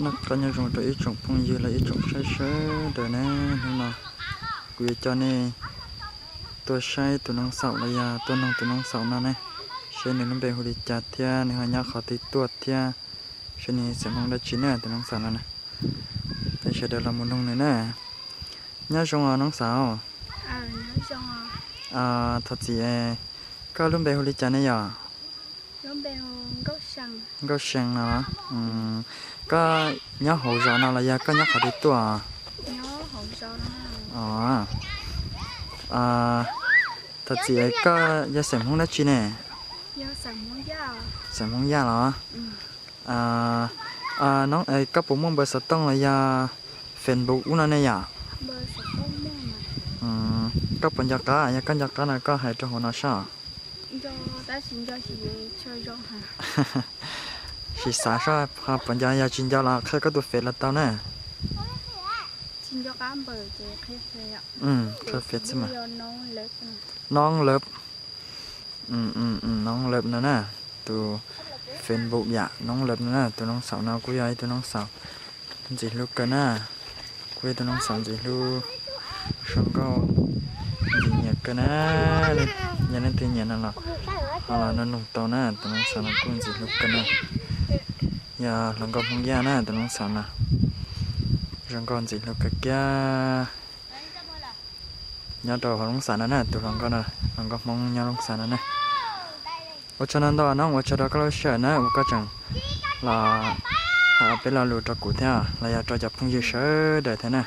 Noj qab nyob zoo rau ib tsoom phooj ywg los ib tsoom saib sawv daws na. Hnub no kuv yuav coj nej tuaj saib tus noov xaum los yog tuaj noog tus noov xaum no ne, seb nws lub npe hu li cas thiab nws ho nyob qhov twg tuaj thiab seb nws xeem Hmoob dab tsi na tus noov xaum no na. Peb sawv daws los mus noog nws na. Nyob zoo os noov xaum. Thov txim, koj lub npe hu li cas ne yom? Nkauj See no. Koj nyob hauv zos no los yog koj nyob qhov twg tuaj? Thov txim, koj yog xeem Hmoob dab tsi ne? Xeem Hmoob Yaj los? Koj puas muaj npawb xov tooj los yog Facebook ub no ne yom? Koj puas nco qab? Yog koj nco qab no koj hais rau hauv no saib. Sim xav saib ho puas nco, yog tsis nco los qhia koj tus Face los tau na. Qhia Face xwb mas. Noov Lawv, Noov Lawv no na, tus Facebook yam Noov Lawv no na. Tus noov xaum no kuj yog ib tug noov xaum ntxim hlub kawg na. Kuj yog tus noov xaum ntxim hlub, zoo nkauj, ntxim nyiam kawg na. Yog leej twg nyiam no los ho los noog tau na, tus noov xaum no kuj ntxim hlub kawg na. Yog hluas nkauj Hmoob Yaj na, tus noov xaum no zoo nkauj ntxim hlub kawg kiag. Nyob rau hauv Looj Xas no na, tus hluas nkauj no, hluas nkauj Hmoob nyob Looj Xas no na. Ua tsaug ntau ntau no, ua tsaug rau koj lub sij hawm na uas koj tseem los hais peb lo lus rau kuv thiab los yog rau cov phooj ywg sawv daws thiab na.